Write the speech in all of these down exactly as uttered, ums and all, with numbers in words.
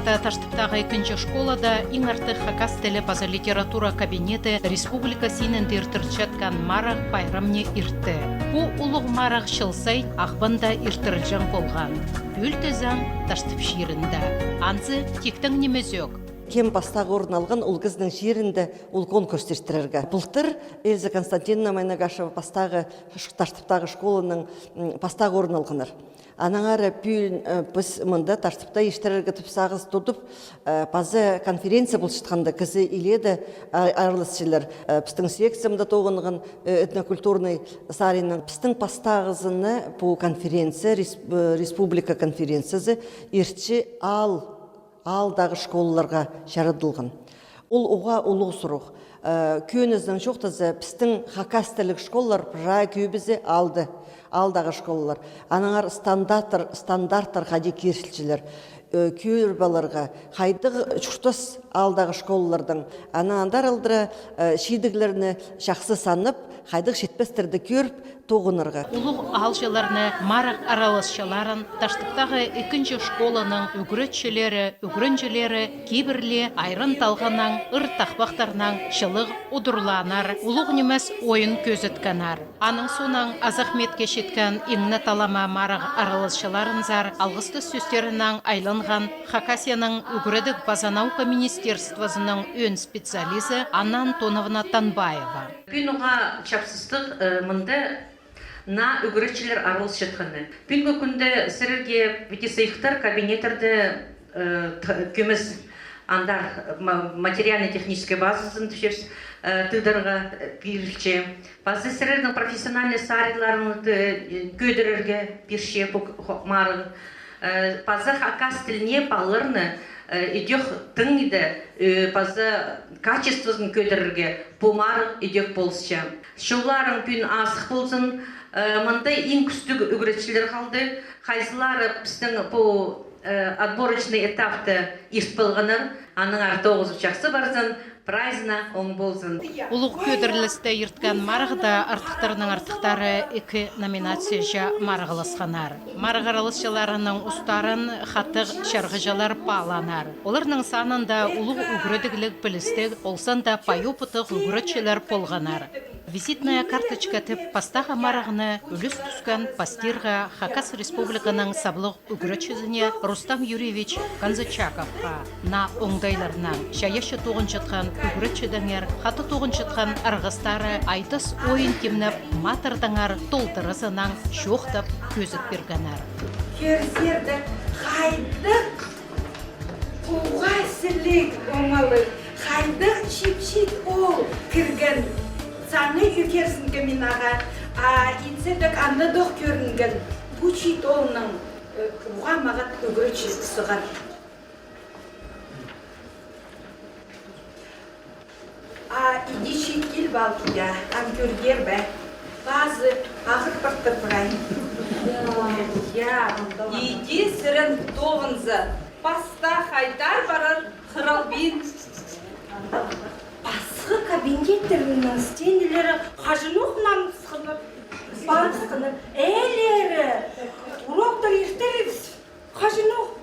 Таштыптағы ікінҷі школада иң артых хакас тілі паза литература кабинеті республика синінде иртірілчеткен марығ пайрамны иртті. Пу улуғ марығ чыл сай Ағбанда иртірілҷең полған. Пӱӱл тізең, Таштып чирінде. Анзы тиктең нимес ӧк. Кем пастағы орын алған, ол кізінің чирінде ол конкурс иртірерге. Былтыр Эльза Константиновна Майнагашева пастағы ш-, Таштыптағы школаның, м, пастағы орын алғаннар. Аннаңар пӱӱл, э, піс мында Таштыпта иртірерге тіп сағыс тудып, э, паза конференция полчатханда кізі иледе, а, араласчалар. Э, пістің секциямда тоғынған, э, этнокультурный саринаң. Пістің пастағызына пу конференция, рес-, э, республика конференциязы иртче аал, аалдағы школаларға чарадылған. Ол уғаа улуғ сурығ. Э, кӧнізінең чоохтаза, пістің хакас тілліг школалар прай кӧбізі аалда, аалдағы школалар. Аннаңар стандарттар, стандарттар хайди кирілчелер. Э, кӧріп аларға, хайдағ чуртас аалдағы школалардаң. Анаң андар алдыра, э, чидіглерні чахсы санап, хайдағ читпестерді кӧріп, тоғынарға. Улуғ аалҷыларны, марығ араласчыларын Таштыптағы ікінҷі школаның ӱгретчілері, ӱгренҷілері кибірлі айран талғаннаң, ыр-тахпахтарнаң, чылығ удурлааннар, улуғ нимес ойын кӧзіткеннер. Аның соонаң азахметке читкен иң не талама марығ араласчыларынзар алғыстығ сӧстерінең айланған Хакасияның ӱгредіг паза наука министерствозының ӧӧн специализі Анна Антоновна Танбаева. Пӱӱн уғаа чапсыстығ, э, мында наа ӱгретчілер араласчатханы. Пӱӱнгі кӱнде сірерге піди сыйыхтар кабинеттерде, э, т-, кӧмес андар ма-, материально-технический базазын тӱзес, э, тыыдарға, э, пирілче. Паза сірернің профессиональный сариннарыңны, э, кӧдірерге пирче пу х-, марығ. Э, паза хакас тіліне палаларны, э, идӧк тың иде, э, паза качествозын кӧдірерге пу марығ идӧк полысча. Чолларың пӱӱн азых ползын, э, мында иң кӱстіг ӱгретчілер халды, хайзылары пістің пу, э, отборочный этапты ирт полғаннар, аннаңар тоғызы чахсы парзын, прайзына оң ползын. Улуғ кӧдірілісті ирткен марығда артыхтарның артыхтары ікі номинацияза марығласханнар. Марығ араласчыларының устарын хатығ чарғыҷылар паалааннар. Оларның санында улуғ ӱгредігліг пілістіг, ол санда пай опыттығ ӱгретчілер полғаннар. Визитная карточка тіп пастағы марығны ӱлӱс тӱскен пастирға Хакас Республиканың саблығ ӱгретчізіне Рустам Юрьевич Канзычаковха, наа оңдайларнаң, чайаачы тоғынчатхан ӱгретчідеңер, хатығ тоғынчатхан арғыстары айдас ойын тимнеп, матырдаңар толдыразынаң чоохтап кӧзіт пиргеннер. Кӧрзер дее, хайдағ уғаа сіліг омалығ, хайдағ чип-чиит оол кірген. Саңай ӧкерзінген мин ағаа, а итсе дее андадох кӧрінген. Пу чиит оолның, э, уғаа мағат ӱгретчі сығар. А иди чиит кил, Балкия, ам кӧрер бе? Пазы ағыр партыр прай. Я, я. Иди сірен тоғынза, пастап хайдар парар хыралбин. Пасха кабинеттернің стенелері хаҷанох намысханып, парысханып, ээлері уроктар иртірібіс. Хаҷанох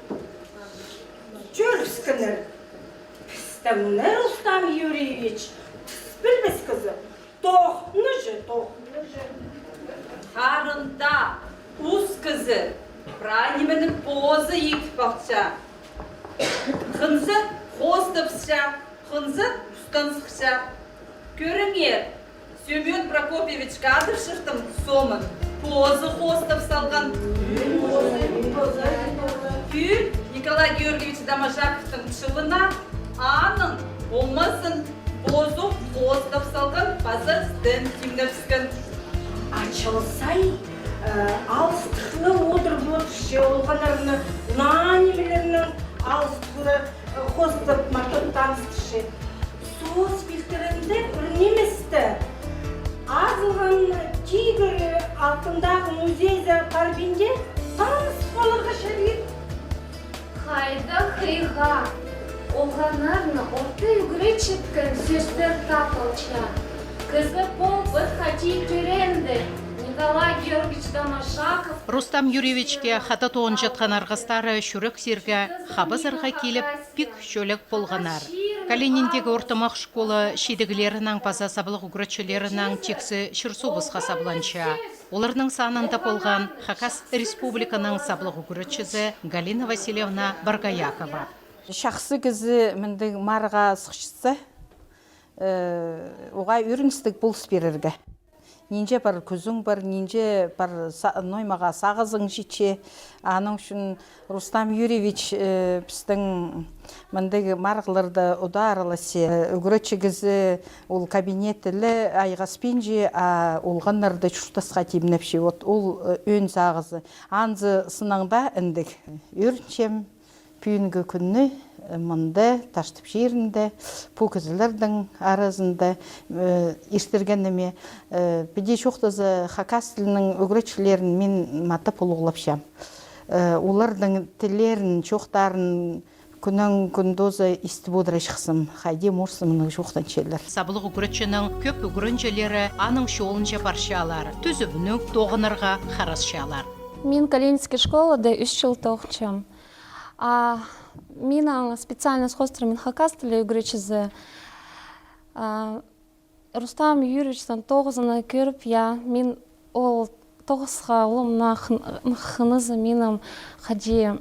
чӧрібіскеннер. Пістің Рустам Юрьевич тыс пілбес кізі. Тоғынҷы, тоғынҷы. Харында ус кізі прай нимені позы итіп алча. Хынза хоостапча, хынза устан сыхча. Кӧріңер, Семён Прокопьевич Кадышевтің сомын позы хоостап салған. Пӱӱл Николай Георгиевич Доможаковтың чылына аның омазын позы хоостап салған паза стенд тимнебіскен. А чыл сай, э, алыстығлығ одырып одырча, олғаннарны наа нимелернең алыстығлығ хоостап, матап таныстырча. Соос пилтірінде ӱр ниместе азылған тигір алтындағы музейзер парбинде таныс поларға чарир. Хайдағ хыйға, олғаннарны орта ӱгретчеткен сӧстер тапылча. Кізі пол пір хати тӧреенде, не Николай Георгиевич Домашаков. Рустам Юрьевичке хада тоғынчатхан арғыстары чӱрексирге, хабазарға киліп, пик чӧлек полғаннар. Калининдегі ортымах школа чидіглерінің паза саблығ ӱгретчілерінің тиксі чир-субысха сабланча. Оларның санында полған Хакас Республиканың саблығ ӱгретчізі Галина Васильевна Боргоякова. Чахсы кізі мындағ марығға сыхчатса, э, оға ӧріністіг полыс пирерге. Нинҷе пар кӱзің пар, нинҷе пар са-, ноймаға сағызың читче. Аның ӱчӱн Рустам Юрьевич, э, пістің мындағ марығларда удаа араласча, э, ӱгретчі кізі ол кабинетте ле айғаспинча, а олғаннарда чуртасха тимнепче. Вот ол, э, ӧӧн сағызы. Анзы сыннаң даа індіг. Ӧрінчем. Пӱӱнгі кӱнні, э, мында, Таштып чирінде, пу кізілернің аразында, э, иртіргеніме, э, піди чоохтаза, хакас тілінің ӱгретчілерін мин матап улуғлапчам. Э, оларның тіллерін, чоохтарын кӱннең кӱн тооза истіп одырҷыхсым, хайди морсымның чоохтанчалар. Саблығ ӱгретчінің кӧп ӱгренҷілері аның чолынҷа парчалар, тӱзібінек тоғынарға харасчалар. Мин Калининский школада ӱс чыл тоғынчам. А, минің специальность хоостыра мин хакас тілі ӱгретчізі. А, Рустам Юрьевичтің тоғызына кӧріп, я, мин ол тоғысха улуғ на хын-, хынызы минің хайди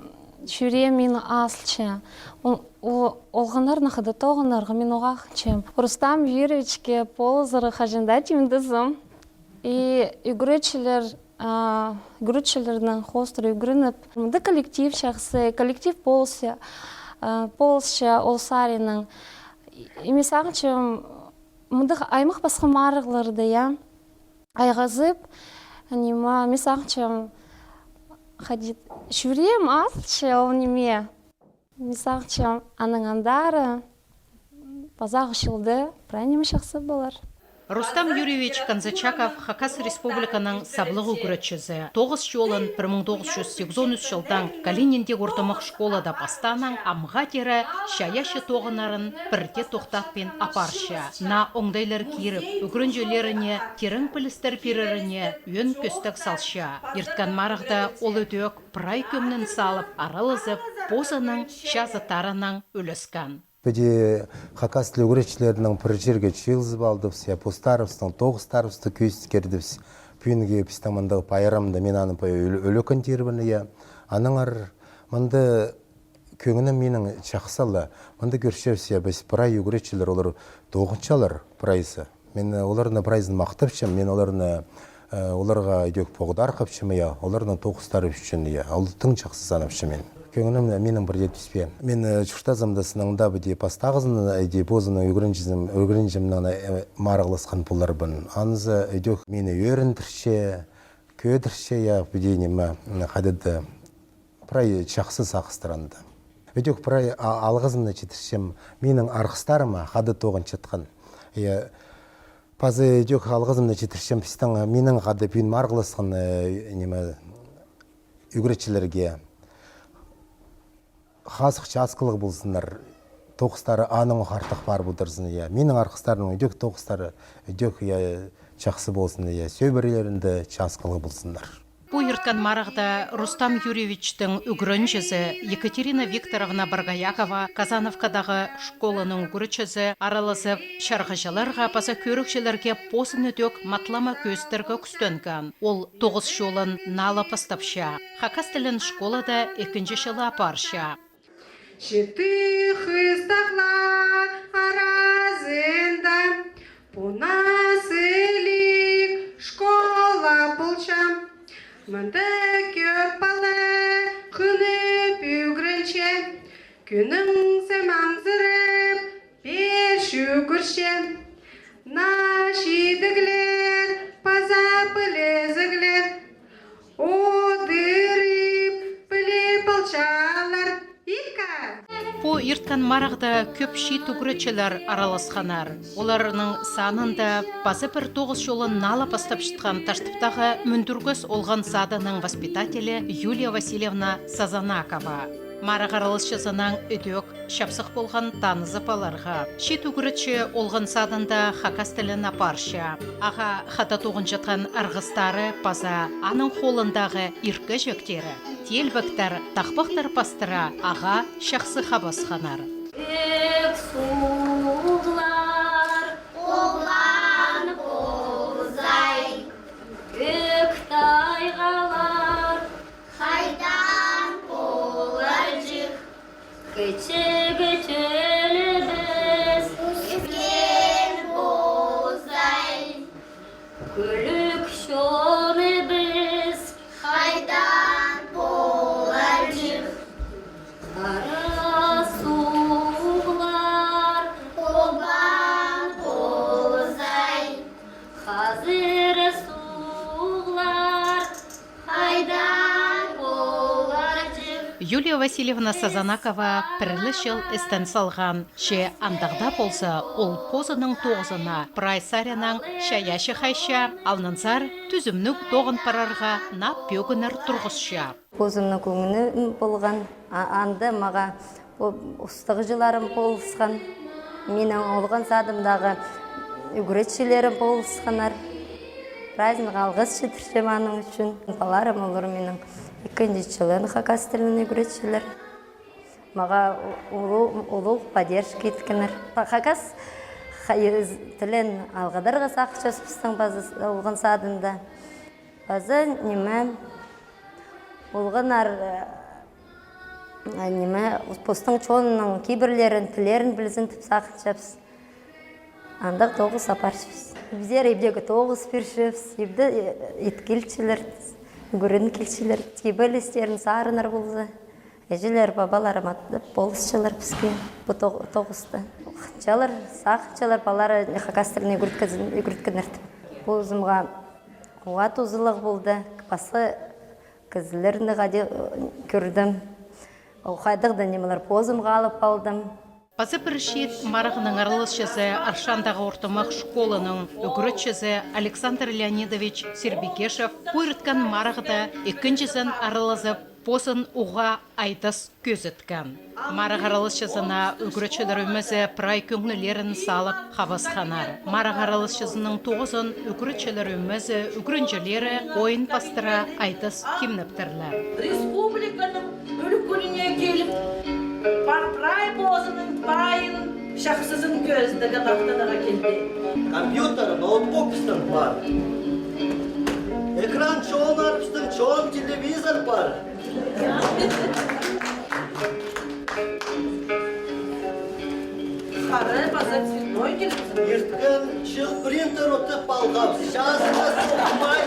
чӱреем минің азылча. Ол, ол, олғаннарнаң хада тоғынарға мин оға хынчам. Рустам Юрьевичке полызарға хаҷан даа тимдезім. И ӱгретчілер, а, ӱгретчілернең хоостыра ӱгреніп, мында коллектив чахсы, коллектив полысча, а, полысча ол саринаң. И мин сағынчам, мындағ аймах пасха марығларда, я, айғазып, ниме, мин сағынчам, хайди, чӱреем азылча ол ниме. Мин сағынчам, анаң андары пазағы чылда прай ниме чахсы полар. Рустам Юрьевич Конзачаков Хакас Республиканың саблығ ӱгретчізі. Тоғыс чолын пір муң тоғыс чӱс сигізон ӱс чылдаң Калининдегі ортымах школада пастаанаң амға теере чайаачы тоғынарын пірдее тохтатпин апарча. Наа оңдайлар киріп, ӱгренҷілеріне тирең пілістер пиреріне ӧӧн кӧстег салча. Ирткен марығда ол ідӧк прай кӧңнін салып, аралазып, позының чазыттарынаң ӱлескен. Піди хакас тілі ӱгретчілерінің пір чирге чыылызып алдыбыс, я, постарыбыстың тоғыстарыбысты кӧзіткердібіс. Пӱӱнгі пістің мындағ пайрамда мин аны пай ӱл-, ӱлекен тирбін, я. Аннаңар мында кӧңнім минің чахсы ла. Мында кӧрчебіс, я, піс прай ӱгретчілер, олар тоғынчалар прайзы. Мин, э, оларны прайзын махтапчам, мин оларны, э, оларға ідӧк поғдархапчам, я, оларның тоғыстары ӱчӱн, я, ол тың чахсы санапчам мин. Кӧңнім, э, минің пірдее тӱспеен. Мин, э, чуртазымда сыннаң даа піди пастағызын, э, піди позының ӱгренҷізім, ӱгренҷімнең, э, марығласхан поларбын. Анзы ідӧк мині ӧріндірче, кӧдірче, я, піди ниме, м, хайди даа прай чахсы сағыстар анда. Ідӧк прай а-, алғызымны читірчем минің арғыстарыма, хада тоғынчатхан. Я, пазы ідӧк алғызымны читірчем пістің, минің хада пӱӱн марығласхан, э, ниме, ӱгретчілерге. Хазых часкалығ ползыннар, тоғыстары анаң ох артых пар полтырзын, я. Минің арғыстарымның ідӧк тоғыстары, ідӧк, я, чахсы ползын, я, сӧбірелерінде часкалығ ползыннар. Пу ирткен марығда Рустам Юрьевичтің ӱгренҷізі, Екатерина Викторовна Боргоякова, Казановкадағы школаның ӱгретчізі, аралазып, чарғыҷыларға паза кӧрігҷілерге позын ідӧк матлама кӧзідерге кӱстенген. Ол тоғыс чолын наа ла пастапча. Хакас тілін школада ікінҷі чылы апарча. Читі хыстағлар аразында пу наа сіліг школа полча. Мында кӧп пала хынып ӱгренче, кӱннің сымаңзырап, пеер чӱгӱрче. Наа чидіглер паза пілізіглер одырып піліп алчалар. Ика! Пу ирткен марығда кӧп чиит ӱгретчілер араласханнар. Оларның санында паза пір тоғыс чолын наа ла пастапчатхан Таштыптағы Мӱндӱргес олған садының воспитателі Юлия Васильевна Сазанакова. Марығ араласчызынаң ідӧк чапсых полған танызып аларға. Чиит ӱгретчі олған садында хакас тілін апарча. Ағаа хада тоғынчатхан арғыстары паза аның холындағы иркеҷектері, теелбектер, тахпахтар пастыра ағаа чахсы хабасханнар. Ӧк суғлар, обан ползай, ӧк тайғалар хайдаң поларҷых? Кічіг тӧлібіс ӱскен ползай, кӱлӱк чоныбыс хайдаң поларҷых? Хара суғлар, обан ползай, хазыр суғлар хайдаң поларҷых? Юлия Васильевна Сазанакова пір ле чыл істен салған. Че андағ даа полза, ол позының тоғызына прай саринаң чайаачы хайча, алнынзар тӱзімніг тоғын парарға наа пӧгіннер турғысча. Позымның кӧңні полған, а-, анда маға пу-, устағҷыларым полысхан. Минің олған садымдағы ӱгретчілерім полысханнар. Праздник алғыс читірчем аның ӱчӱн. Палаларым олар минің ікінҷі чылын хакас тілін ӱгретчелер. Маға у-, улу-, улуғ поддержка иткеннер. Хакас ха-, ез-, тілін алғыдарға сағынчабыс пістің паза с-, олған садында. Паза ниме, олғаннар, э, ниме, постың чонының кибірлерін, тіллерін пілзін тіп сағынчабыс. Андағ тоғыс апарчабыс. Пістер ибдегі тоғыс пирчебіс, ибде, э, ит килчелер, ӱгрен килчелер, кибелістерін сарыннар полза. Іҷелер, пабалар мат-, полысчалар піске пу тоғ-, тоғыста. Чалар, сағынчалар, палалар хакас тілін ӱгреткезін-, ӱгреткеннер тіп. Позымға уғаа тузалығ полды, пасха кізілерні хайди, э, кӧрдім. Хайдағ-да нимелер позымға алып алдым. Паза пір чиит марығның араласчызы, Аршандағы ортымах школаның ӱгретчізі Александр Леонидович Сербекешев пу ирткен марығда ікінҷізін аралазып, позын уғаа айдас кӧзіткен. Марығ араласчызына ӱгретчілер ӧмезі прай кӧңнілерін салып хабасханнар. Марығ араласчызының тоғызын ӱгретчілер ӧмезі, ӱгренҷілері ойын пастыра айдас кимнептірлер. Республиканың ӱлӱкӱніне киліп, пар прай позының пайын, чахсызын кӧзідерге, махтадарға килді. Компьютер, ноутбук пістің пар. Экран чоон, пістің чоон телевизор пар. Хара паза цветной телевизор. Ирткен чыл принтер утып алғабыс. Чазына сохмай.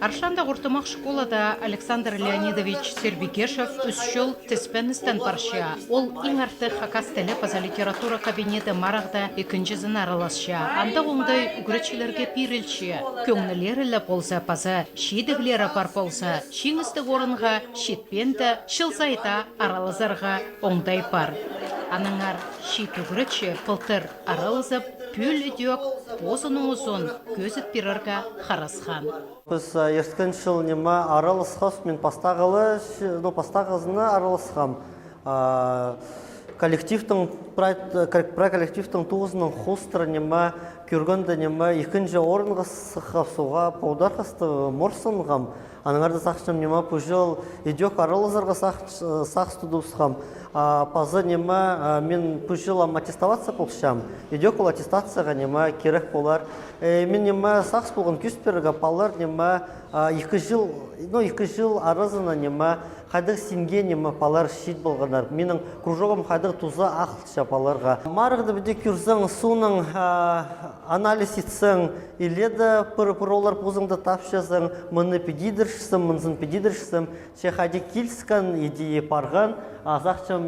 Аршандағы ортымах школада Александр Леонидович Сербекешев ӱс чыл тіспен істен парча. Ол иң артых хакас тілі паза литература кабинеті марығда ікінҷізін араласча. Андағ оңдай ӱгретчілерге пирілче. Кӧңнілері ле полза паза чидіглері пар полза, чиңістіг орынға читпеен дее, чыл сайда аралазарға оңдай пар. Аннаңар чиит ӱгретчі пылтыр аралазып, пӱӱл ідӧк позының узын кӧзіт пирерге харасхан. Піс, а, ирткен чыл ниме араласхабыс, мин пастағылы, ну, пастағызына араласхам. А, коллективтің, прай, прай коллективтің тоғызының хоостыра ниме кӧргенде, ниме ікінҷі орынға сыххабыс, уғаа пу даа хысты морсынғам. Аннаңар даа сағынчам, ниме пу чыл ідӧк аралазарға сағыс тудыбысхам. А, паза ниме, а, мин пу чыл ам аттестоваться полчам. Ідӧк ол аттестацияға ниме кирек полар. Э, мин ниме сағыс полған кӧзіт пирерге, палалар ниме, а, ікі чыл, ну, ікі чыл аразына ниме, хайдағ синге ниме палалар чит полғаннар. Минің кружогым хайдағ туза ағылча палаларға. Марығда піди кӧрзең, соонаң, а, анализ итсең, илееде пір, пір олар позыңны тапчазың, мыны піди идерҷіксің, мынзын піди идерҷіксің. Че хайди киліскен, иди парған, а сағынчам,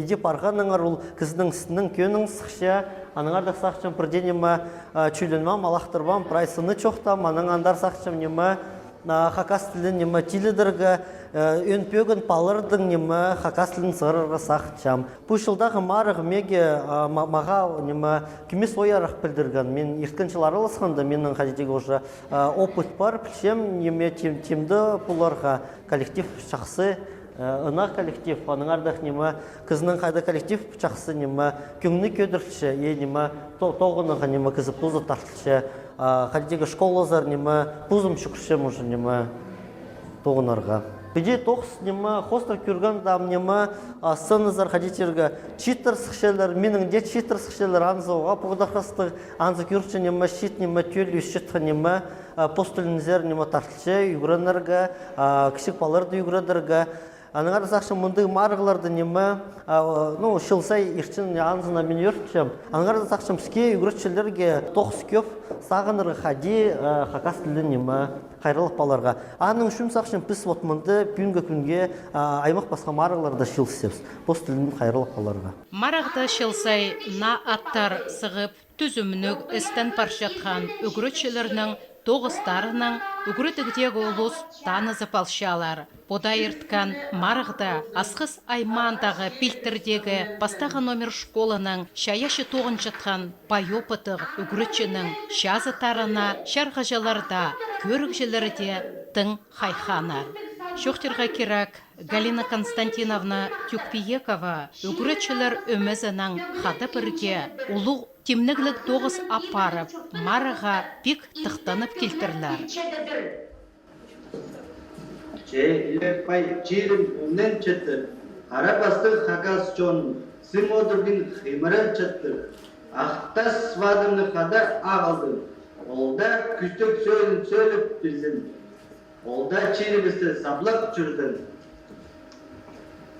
иди парғаннаңар ол кізінің істінең кӧнің сыхча, аннаңар даа сағынчам, пір дее ниме, а, чӱлӱнмеем, алахтырбаам, прай сыны чоохтаам, анаң андар сағынчам, ниме, А, хакас тілін, ниме, тилідерге, э, ӧӧн пӧгін палаларның, ниме, хакас тілін сығарарға сағынчам. Пу чылдағы марығ меге, а, ма-, мағаа, ниме, кӧмес ой-арах пілдірген. Мин ирткен чыл араласханда, минің хайди дее уже, а, опыт пар, пілчем, ниме, тим-, тимде поларға, коллектив чахсы, э, ынағ коллектив, аннаңар даа, ниме, кізінің хайда коллектив чахсы, ниме, кӧңні кӧдірілче, и, ниме, то-, тоғынарға, ниме, кізі позы тартылча. А, хайди дее школазар, ниме, позым чӱгӱрчем уже, ниме, тоғынарға. Піди тоғыс, ниме, хоостыра кӧргенде, ам, ниме, а, сценазар хайди тирге, чииттер сыхчалар, минің дее чииттер сыхчалар, анзы уғаа поғдархастығ, анзы кӧрче, ниме, чиит, ниме, тӧл ӧсчеткен, ниме, а, пос тілінзер, ниме, тартылча ӱгренерге, а, кічіг палаларды ӱгредерге. Аннаңар сағынчам, мындағ марығларда, ниме, а, ну, чыл сай иртче, анзына мин ӧрінчем. Аннаңар сағынчам, піске, ӱгретчілерге, тоғыс кӧп, сағынарға хайди, а, хакас тілін, ниме, хайраллап аларға. Аның ӱчӱн сағынчам, піс вот мында пӱӱнгі кӱнге, а, аймах-пасха марығларда чыылысчабыс, пос тілін хайраллап аларға. Марығда чыл сай наа аттар сығып, тӱзімніг істен парчатхан ӱгретчілернің тоғыстарынаң ӱгредігдегі улус танызып алчалар. Пу даа ирткен марығда Асхыс аймаандағы Пилтірдегі пастағы номер школаның чайаачы тоғынчатхан пай опыттығ ӱгретчінің чазыттарына чарғыҷылар даа, кӧрігҷілер дее тың хайхааннар. Чоохтирға кирек, Галина Константиновна Тюкпиекова ӱгретчілер ӧмезінең хада пірге улуғ тимнігліг тоғыс апарып, марығға пик тыхтанып килтірлер. Че илег пай чирім ӱннен чатыр, хара пастығ хакас чон сым одырбин хыймыран чаттыр. Ах тас вадымны хада ағылдым, ол даа кӱстіг сӧзін сӧлеп пілзін. Ол даа чирібісті саблап чӧрзін.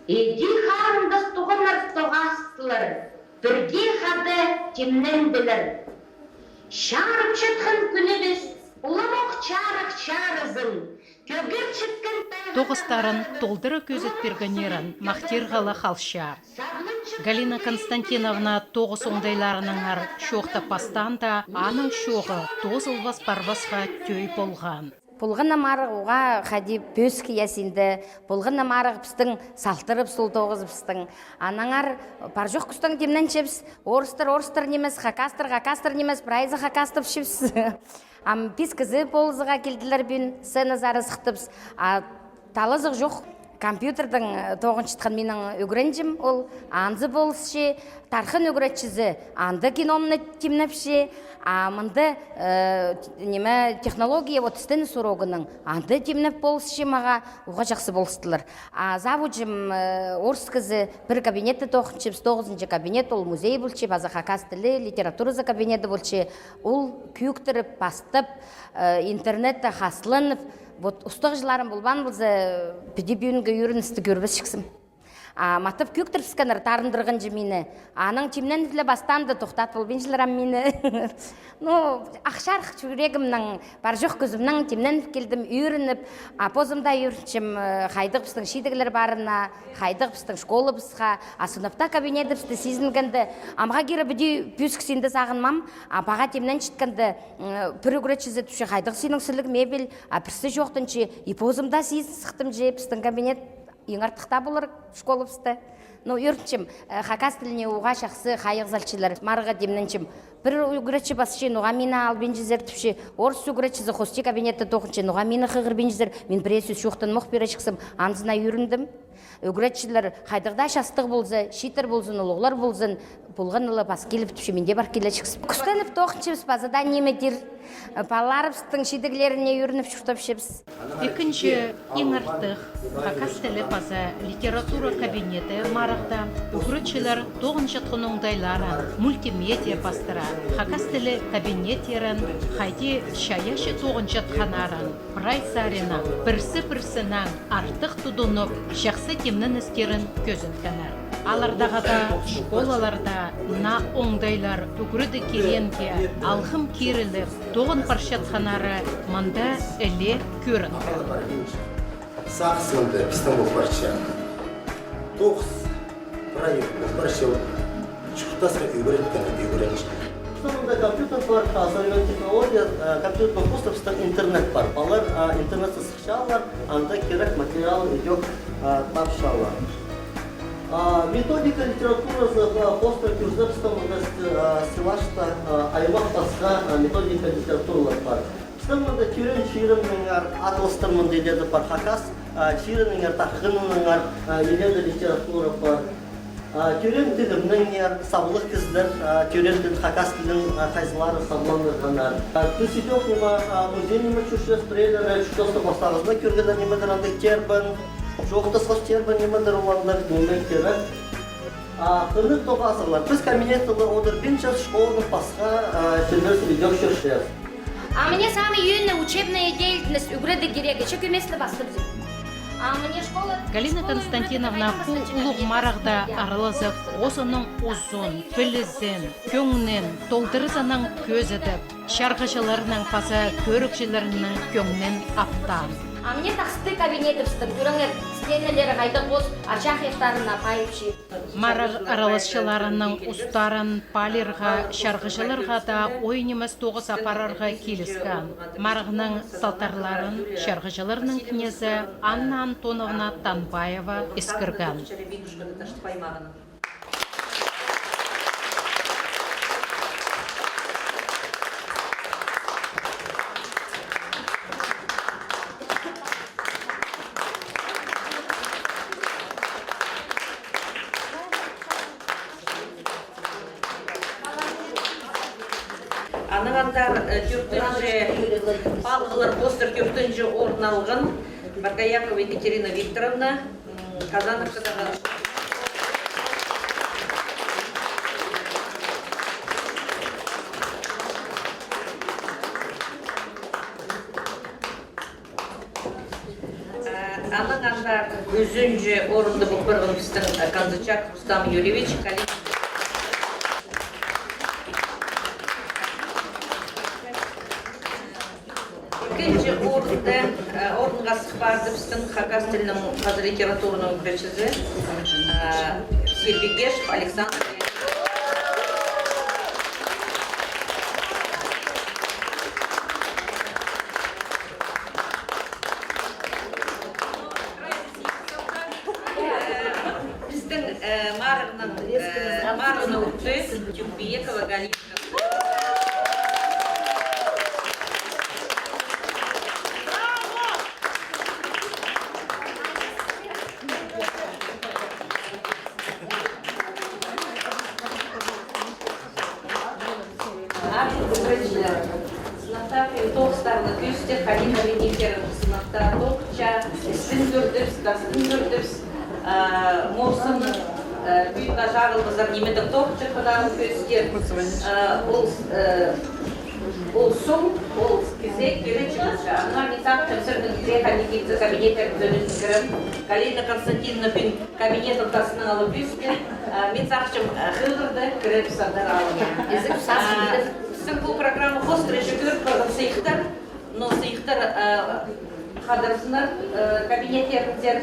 Іди харындас туғаннар тоғастылар, пірге хада тимненділер. Чарып чатхан кӱнібіс уламох чарых чарызын, кӧгер чіткен тайғаннар. Тоғыстарын толдыра кӧзіт пиргеннерін махтирға ла халча. Галина Константиновна тоғыс оңдайларынаңар чоохтап пастаанда, аның чооғы тоозылбас парбасха тӧӧй полған. Полған на марығ уғаа хайди пӧзік, я, синде. Полған на марығ пістің салтырыбыс ол тоғызыбыстың. Аннаңар пар-чох кӱстең тимненчебіс. Орыстар орыстар нимес, хакастар хакастар нимес, прайзы хакастапчабыс. Ам пис кізі полызығға килділер, пӱӱн сценазар сыхтыбыс. А талазығ чох. Компьютердең, э, тоғынчатхан минің ӱгренҷім ол, анзы полысча, Тархын ӱгретчізі анда киномны тимнепче, а мында, э, ниме, технология, вот, істеніс урогының анда тимнеп полысча, мағаа уғаа чахсы полыстылар. А завуҷым, э, орыс кізі, пір кабинетте тоғынчабыс, тоғызынҷы кабинет, ол музей полча, паза хакас тілі, литературазы кабинеті полча, ол кӧӧктіріп, пастап, э, интернетте хасланып, вот, устағҷыларым полбаан полза, піди пӱӱнгі ӱгреністі кӧрбесчіксім. А матап кӧӧктірібіскеннер, тарындырғанҷа мині. Анаң тимненіп ле пастаанда тохтат полбинчалар ам мині. Ну, ах чарых чӱрегімнең, пар-чох кӱзімнең тимненіп килдім, ӱгреніп. А позым даа ӱгренчем, э, хайдағ пістің чидіглер парына, хайдағ пістің школабысха, а сынап таа кабинетібісті сизінгенде, амға кире піди пӧзік синде сағынмаам, а паға тимненчеткенде, м, пір ӱгретчізі тіпче, хайдағ синің сіліг мебель, а пірсі чоохтанча, и позым даа сизін сыхтым че, пістің кабинет иң артых таа полар школабыста. Ну, ӱгренчем, э, хакас тіліне уғаа чахсы хайығ салчалар. Марығға тимненчем. Пір ӱгретчі пасча, ноға мині албинчазар тіпче. Орыс ӱгретчізі хости кабинетте тоғынча, ноға мині хығырбинчазар. Мин пірее сӧс чоохтанмох пирерҷіксім, анзына ӱгрендім. Ӱгретчілер хайдағ даа частығ полза, чииттер ползын, улуғлар ползын, полған ла пас киліп тіпче, мин дее пар килерҷіксім. Кӱстеніп тоғынчабыс, паза даа ниме тир. Палаларыбыстың чидіглеріне ӱгреніп чуртапчабыс. Ікінҷі, иң артых, хакас тілі паза литература кабинеті марығда ӱгретчілер тоғынчатхан оңдайларын, мультимедиа пастыра, хакас тілі кабинеттерін хайди чайаачы тоғынчатханнарын, прай саринаң пірсі-пірсінең артых тудынып, чахсы тимненістерін кӧзіткеннер. Алардағы даа школаларда наа оңдайлар ӱгредіг килгенге алғым киріліп, тоғын парчатханнары мында іле кӧрінген. Сағыс мында пістің пол парча. Тоғыс прай пол парча, чуртасха ӱгреткен ӱгренҷі. Пістің мында компьютер пар, а, современный технология, а, компьютернің хоостыра пістің интернет пар. Палалар, а, интернетсер сыхчалар, анда кирек материал идӧк, а, тапчалар. А, методика литературазы, а, хоостыра кӧрзе, пістің мында, а, Сивашта, а, аймах-пасха, а, методика литературалар пар. Пістің мында тӧреен чирімнеңер, атластар мында иледе пар, хакас, а, чирінеңер, тархынынаңар, а, иледе литература пар. А, тӧреен тілімнеңер, саблығ кізілер, а, тӧреен тіл, хакас тілін, а, хайзылары сабландырғаннар. А, піс идӧк ниме, а, музей ниме чӧрчебіс, пірее, а, чуртастың пастағызына кӧргеннер нимедір андағ тербен, чоохтасхас тербен нимедір оларның ниме кирек. А, хынығ тоғазығлар. Піс кабинетте одырбинчабыс, школаның пасха, а, чирлерзер идӧк чӧрчебіс. А мне самое юное учебная деятельность ӱгредіг кирек, че кӧмес ле пастыбызып. А мне школа... Галина Константиновна пу улуғ марығда аралазып, позының узун, пілізін, кӧңнін толдыразынаң кӧзідіп, чарғыҷыларның паза кӧрігҷілернің кӧңнін аптаан. А мне тахсты кабинетібістің, кӧріңер, стенелері хайдағ хоос, ачах ииртарына пайыпча. Марығ араласчыларының устарын палирға, чарғыҷыларға даа ой нимес тоғыс апарарға киліскен. Марығның салтарларын чарғыҷыларның кнезі Анна Антоновна Танбаева искірген. Анаң андар, э, тӧртінҷі, палғалар хоостыра тӧртінҷі орын алған Боргоякова Екатерина Викторовна, м, Казановкадағы. Э, анаң андар ӱзінҷі орында пол парған пістің, э, Канзычак Рустам Юрьевич, Калинин. Ікінҷі орында, э, орынға сых парды пістің хакас тілінің паза литератураның ӱгретчізі, э, Сербегешев Александр. Пістің, э, марығның, э, марығның ӱгретчізі Тюкбиекова Галина. Артых ӱгретчілер. Сынап таа тоғыстарны кӧзіт, хайди кабинеттерін сынап таа тоғынча, істін кӧрдібіс, тастын кӧрдібіс, а, морсының, а, пӱӱн даа чағылбазар нимедең тоғынчатхандығын кӧзіт. А, ол, а, ол сом, ол кізее кирек чіли. Ана мин сағынчам, сірернің кабинеттеріңерге кірем. Галина Константиновна пӱӱн кабинетін тастынаң алып ӧсті. А, мин сағынчам, а, хығырды, кірербіс андар алып. Ізік сағынды. А, сірернің пу программа хоостыра чӧріп парған сыйыхтар, но сыйыхтар, а, хадырзыннар, а, кабинеттеріңер,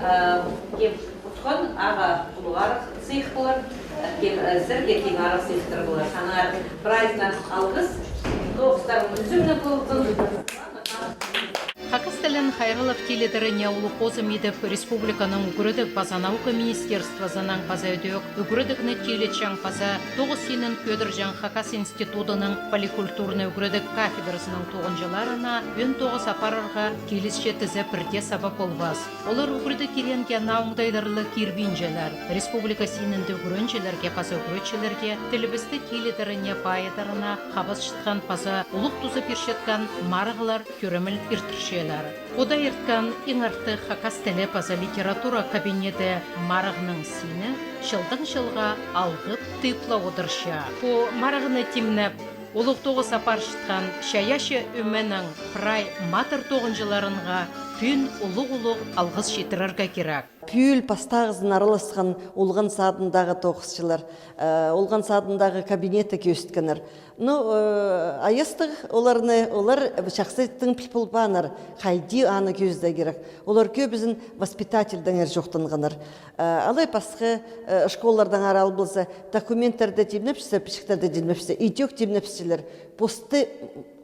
а, кем утхан, ағаа улуғ арах сыйых полар, а, кем, а, сірерге кем арах сыйыхтар полар. Аннаңар прайзына алғыс, тоғыстарың ӱзӱмнег ползын. Хакас тілін хайраллап тилідеріне улуғ позым идіп, республиканың ӱгредіг паза наука министерствозынаң паза ідӧк ӱгредігні тилетчең паза тоғыс синін кӧдірҷең Хакас институдының поликультурнай ӱгредіг кафедразының тоғынҷыларына ӧӧн тоғыс апарарға килісче тізе пірдее саба полбас. Олар ӱгредіг килгенге наа оңдайлар ла кирбинчелер. Республика синінде ӱгренҷілерге паза ӱгретчілерге тілібісті тилідеріне, пайыдырына хабасчатхан паза улуғ туза пирчеткен марығлар тӧреміл иртірчелер. Кода ирткен «Иң артых хакас тілі паза литература кабинеті» марығның сині чылдаң чылға алғып, тыыпла одырча. Пу марығны тимнеп, улуғ тоғыс апарчатхан чайаачы ӧменің прай матыр тоғынҷыларынға Пӱӱн улуғ-улуғ алғыс читірерге кирек. Пӱӱл пастағызын араласхан олған садындағы тоғысчылар, э, олған садындағы кабинетті кӧзіткеннер. Ну, э, айастығ оларны, олар чахсы тың піл полбааннар, хайди аны кӧзідерге кирек. Олар кӧбізін воспитательдеңер чоохтанғаннар. Э, алай пасха, э, школалардаң арал полза, документтерді тимнепче, пічіктерді тимнепче, идӧк тимнепчелер, посты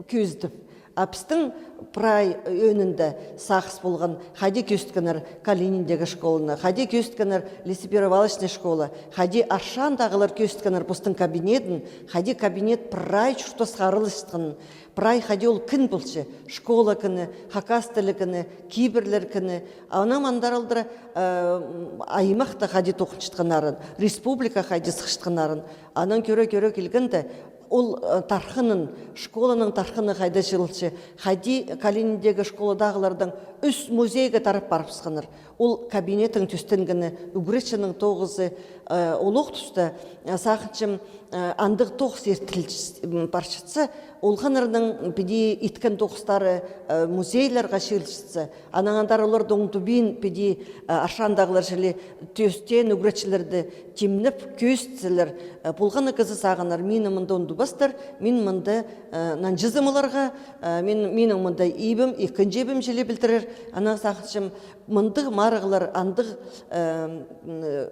кӧзідіп. А пістің прай ӧӧнінде сағыс полған, хайди кӧзіткеннер Калининдегі школаны, хайди кӧзіткеннер лесоперевалочный школа, хайди Аршандағылар кӧзіткеннер постың кабинетін, хайди кабинет прай чуртасха араласчатханын, прай хайди ол кін полча, школа кіні, хакас тілі кіні, кибірлер кіні, анаң андар алдыра, э, аймахта хайди тоғынчатханнарын, республика хайди сыхчатханнарын, анаң кӧре-кӧре килгенде, ол, э, тархынын, школаның тархыны хайда чыылча, хайди Калининдегі школадағылардаң ӱс музейге тарап парыбысханнар. Ол кабинеттің тӧстенгені, ӱгретчінің тоғызы, э, олох туста, э, сағынчам, э, андығ тоғыс иртіріл-, м, парчатса, олғаннарның піди иткен тоғыстары, э, музейлерге чыылчатса, анаң андар оларның тӱбин піди, э, Аршандағылар чіли тӧстеен ӱгретчілерді тимнеп кӧзітселер, э, полған на кізі сағынар, мині мында ундубастар, мин мында, э, нанҷызым оларға, э, мин, минің мында ибім, ікінҷі ибім чіли пілдірер, анаң сағынчам, мындығ марығлар, андығ, э, м, э,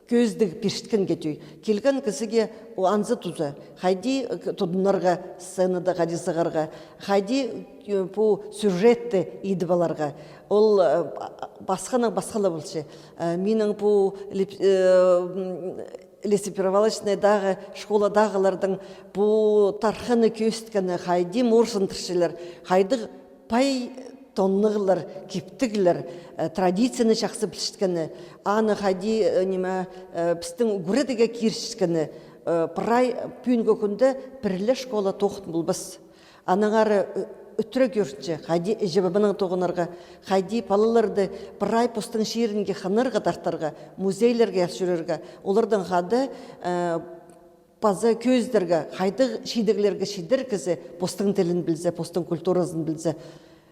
кӧзідіг пирчеткенге тӧӧй. Килген кізіге ол анзы туза. Хайди, э, тудынарға, сценада хайди сығарға, хайди, э, пу сюжетті идіп аларға. Ол, э, пасханың пасха ла полча. Э, минің пу леп-, э, м, лесоперевалочныйдағы школадағыларның пу тархыны кӧзіткені, хайди морсындырчалар, хайдағ пай тоннығлар, киптіглер, э, традицияны чахсы пілчеткені, аны хайди, э, ниме, э, пістің ӱгредіге кирчеткені, э, прай пӱӱнгі кӱнде пір ле школа тоғын полбас. Аннаңар, э, ӧтіре кӧрінче, хайди іҷе-пабанаң тоғынарға, хайди палаларды прай постың чирінге хынарға тартарға, музейлерге чӧрерге, олардаң хада, э, паза кӧзідерге, хайдағ чидіглерге чидер кізі постың тілін пілзе, постың культуразын пілзе.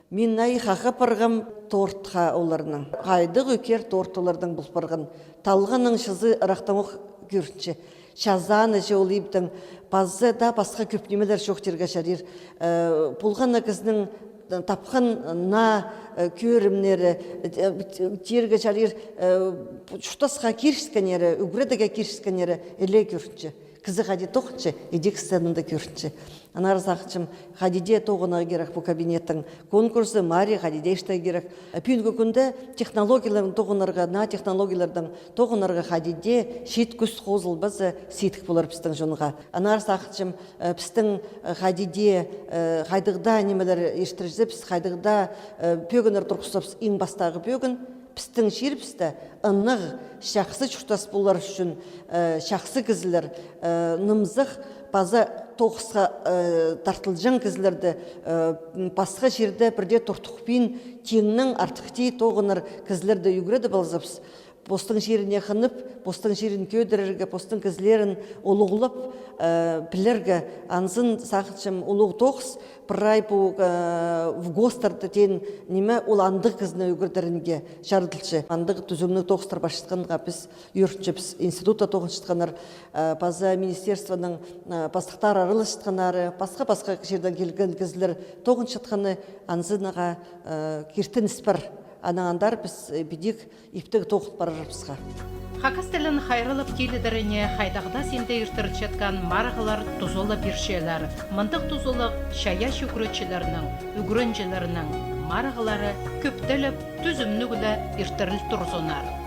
Мин най хах апарғам тортха оларның. Хайдағ ӧкер торт оларның пол парған. Талғанның чызы ырахтаңох кӧрінче. Чазааны че ол ибдең, паза даа пасха кӧп нимелер чоохтирға чарир. Э, полған на кізінің тапхан на, э, кӧрімнері, э, тирге чарир, э, чуртасха кирчеткеннері, ӱгредіге кирчеткеннері іле кӧрінче. Кізі хайди тоғынча, идӧк сценада кӧрінче. Аннаңар сағынчам, хайди дее тоғынарға кирек пу кабинеттің конкурсы, мари хайди дее иртірерге кирек. Пӱӱнгі кӱнде технологиялардаң тоғынарға, на технологиялардаң тоғынарға хайди дее чиит кӱс хозылбаза сидік полар пістің чонға. Аннаңар сағынчам, э, пістің, э, хайди дее, э, хайдағ даа нимелер иртірзебіс, хайдағ даа, э, пӧгіннер турғысчабыс, иң пастағы пӧгін, пістің чирібісте ынағ, чахсы чуртас полар ӱчӱн, э, чахсы кізілер, э, нымзах паза тоғысха, э, тартылҷаң кізілерді, э, м, пасха чирде пірдее туртухпин, тиңнең артыхти тоғынар кізілерді ӱгредіп алзабыс, постың чиріне хынып, постың чирін кӧдірерге, постың кізілерін улуғлап, э, пілерге, анзын сағынчам улуғ тоғыс, прай пу, э, ВГОСтарда теен ниме, ол андағ кізіні ӱгредерге чарыдылча. Андағ тӱзімніг тоғыстар парчатханға піс ӧрінчебіс, институтта тоғынчатханнар, э, паза министерствоның, э, пастыхтары араласчатханнары, пасха-пасха чирдең килген кізілер тоғынчатханы, анзын ағаа, э, киртініс пар. Анаң андар піс, э, піди иптіг тоғын парарыбысха. Хакас тілін хайраллап килідеріне хайдағ даа синде иртірілчеткен марығлар тузалап ирчелер. Мындағ тузалығ чайаачы ӱгретчілернің, ӱгренҷілернің марығлары кӧптеліп, тӱзімніг ле иртіріл турзыннар.